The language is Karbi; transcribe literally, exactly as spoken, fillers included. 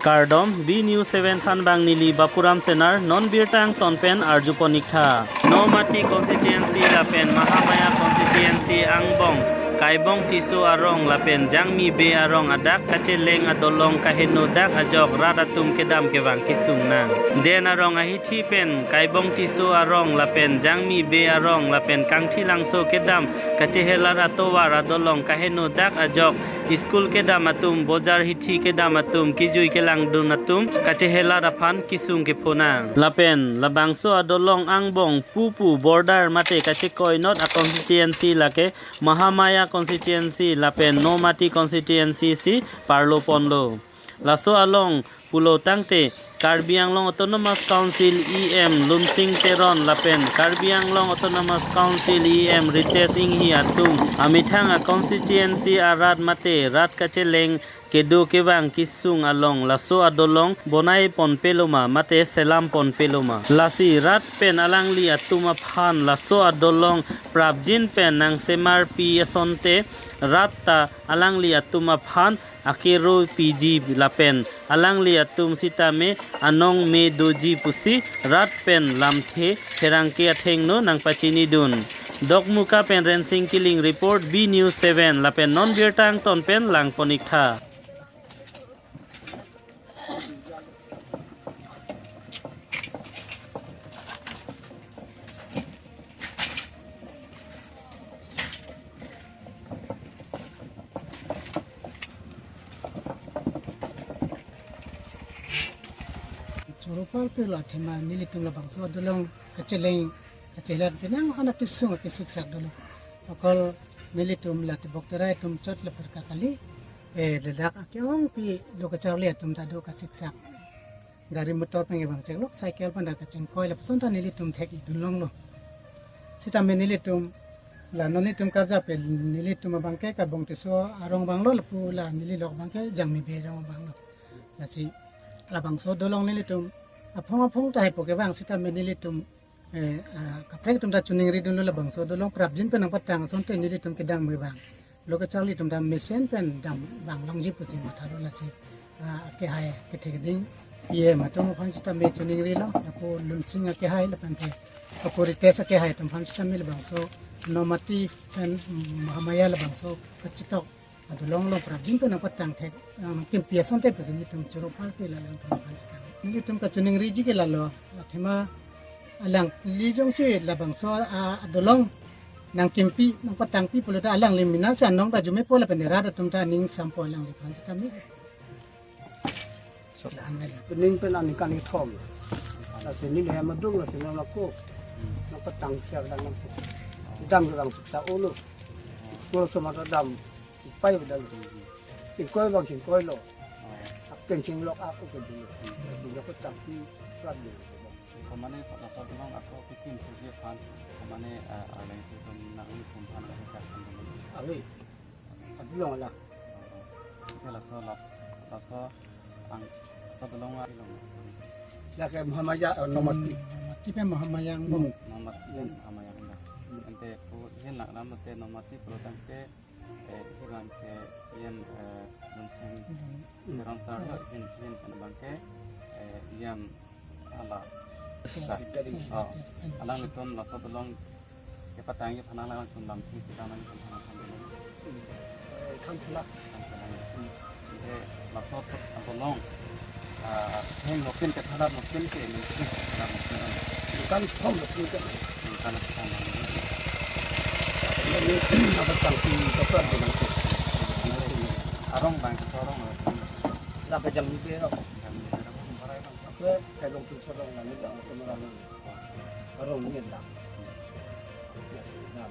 Kardom, B News seven thanbang neli Bapuram Senar, non birta angton pen arjupon-iktha. Nomati constituency lapen Mahamaya constituency angbong Kaibong Tisso arong lapen Jangmi Bey arong adak kacheleng adolong kaheno dak ajok rat atum kedam kevang kesung nang. Den arong ahithi pen Kaibong Tisso arong lapen Jangmi Bey arong lapen Kangthilangso kedam kachehelat atovar adolong kaheno dak ajok school kedam atum, bojar hithi kedam atum, kejui kelangdun atum kachehelat aphan kesung kepho nang. Lapen labangso adolong angbong pupu border mate kachekoinot a constituency lake Mahamaya constituency lapen Nomati constituency si parlo ponlo. Laso along pulo tangte Karbi Anglong Autonomous Council E M Lunsing Teron lapen Karbi Anglong Autonomous Council E M Ritesh Enghi atum amethang a constituency arat mate rat kacheleng kedo kevang kesung along laso adolong bonai ponpeloma mate selam ponpeloma. Lasi rat pen alangli atum aphan laso adolong prapjin pen nangsemarpi asonte rat ta alangli atum aphan akero piji lapen alangli atum sitame anong me doji pusi rat pen lamthe pherangke athengno nangpachinidun. Dokmoka pen Rensing Killing report, B News seven, lapen non birta angton pen langpon-iktha. Choro parpelo athema nelitum labangso adolong kacheleng kachelat penang anak kesung kesiksak dolo. Okol nelitum la tebok terai atum chot la perka kali. Eh, ladak ake-ongpi lo kacharli atum ta do kasiksak. Gari motor pen kevang cheklok, cycle pen dak kachingkoi lapuson ta nelitum thek-idun longlo. Sitame nelitum la non nelitum karja pen nelitum abangke Kaibong Tisso arong abanglo lapu la neli lok abangke Jangmi Bey arong abanglo. Lasi labangso adolong nelitum aphong aphong ta hepo kevang sitame nelitum, eh, ah, kaprek atum ta chiningridunlo labangso adolong prapjin pen nangpatang asonte nelitum kedam kevang. Lo kacharli atum ta mesen pen dam vang longji pusi mathalo lasi, ah, akehai kethek ding E M atum aphan sitame chiningrilo, lapu Lunsing akehai lapen ke lapu Ritesh akehai atum aphan sitame labangso Nomati pen Mahamaya labangso kachetok adolong along prapjin pen nangpatang thek, ah, kimpi asonte pusi nelitum choro parpelo alangtum aphan sitame. Nelitum kachiningriji ke lalo, athema alangli jongsi labangso, ah, adolong nangkimpi nangpatangpi pulo ta alangli mena si anong ta arjumepo lapen rat atum ta aning sampo alangliphan sitame. Aning pen aningkan kethom. Lasi neli hem adung lasi nang lako. Nangpatang siap lang nangpo. Dam kedam siksa olo. School asomar ta dam. Pai bedam. Chingkoi abang chingkoilo. Akeng chinglok ako ke dulu. Lasi nangpatangpi plat dulu. Komane laso adolong ako kikim suji aphan, komane, eh, aleng si tum nang tum aphan kacak kan dulu. Awi. Adolong la. Ke laso la, laso ang, laso adolong a ilong. Lake Mahamaya, eh, Nomati. Nomati pen Mahamaya angbong. Hmm. Nomati pen Mahamaya angbong. Ante pu hin lang lam te Nomati pulo tangte, eh, hilang ke yen, eh, Lunsing Teron sar lo, hin, hin pen abangke, eh, yen hala. Sa. Oh, alanglitum laso adolong kepatangji aphan alangtum lamthe si dam nangji aphan alangtum. Eh, Kangthila. Kangthila. Ante laso adolong, ah, heng nokin kethalat nokin ke, nokin kethalat nokin. Ningkan kethom nokin ke. Ningkan kethom nokin. Ini apa tangki dokter di nangke. Arong bang, arong. Lapen Jangmi Bey arong. Jangmi Bey arong. Apa kayak dong tuh sorong nangke, dong tuh merang. Arong ini dah. Ya, sudah.